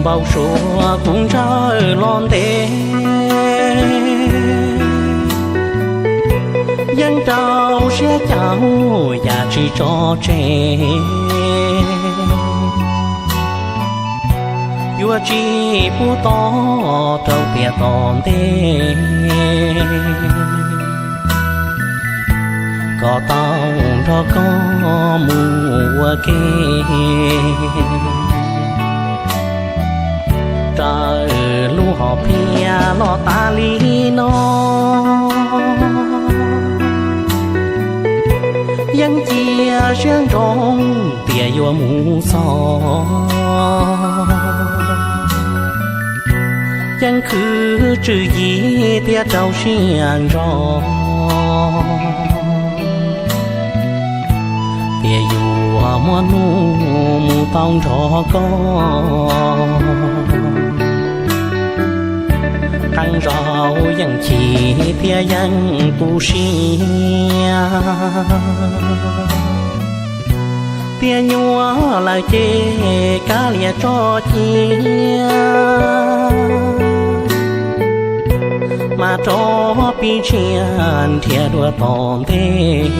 Npau suav kuv ntsawj los ntev, yeej rau siab caum yam tsis tso tseg. Yuav tsis pub tos rau tiam tom ntej, kom tau nrog koj mus ua ke. Raws lub hom phiaj los tas li no, yeej cia siab ntsoov tias yuav mus txog. Yeej khwv tswv yim thiab rau siab ntso, tias yuav muaj hnub mus tau nrog koj. Qee zaus yeej chim thiab yeej tu siab, tias nyuaj lawm ces kav liam tso cia, mas rov pib tshiab nrhiav dua tom ntej.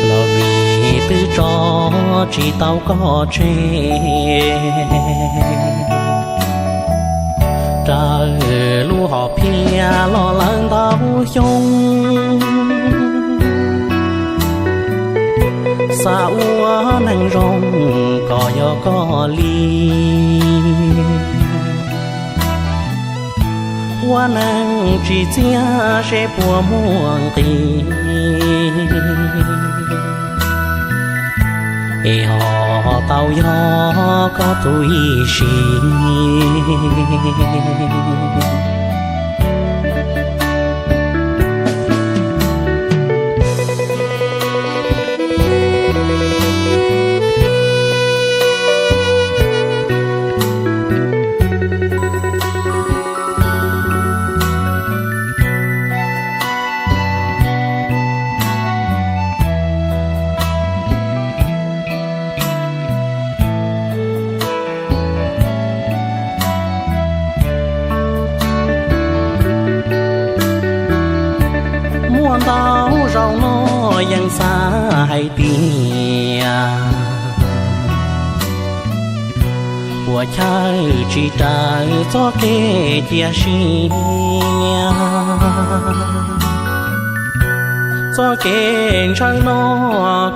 Los vim twb tso tsis tau koj tseg, raws lub hom phiaj los lawm ntau xyoo, xav ua neeg zoo kom yog koj li. Ua neeg tsis txiaj seb puas muaj nqis, es ho tau yog koj tus ib sim. Muaj ntau zaus no yeej xav hais tias puas chaw tsis raws txoj kev cia siab. Txoj kev ntshaw no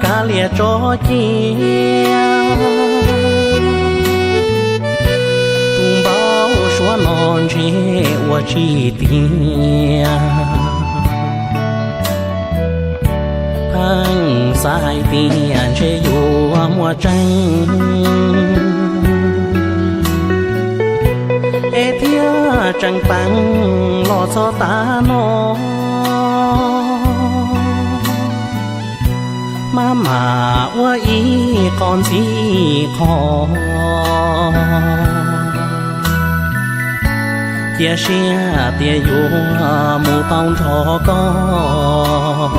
kav liam tso cia, tus npau suav no ntshe ua tsis tiag. Pheej xav hais tias ntshe yuav muaj tseeb, es thiaj tseem peem los txog tav no, maj mam ua ib qho ntxiv qho. Cia siab tias yuav mus tau nrog koj,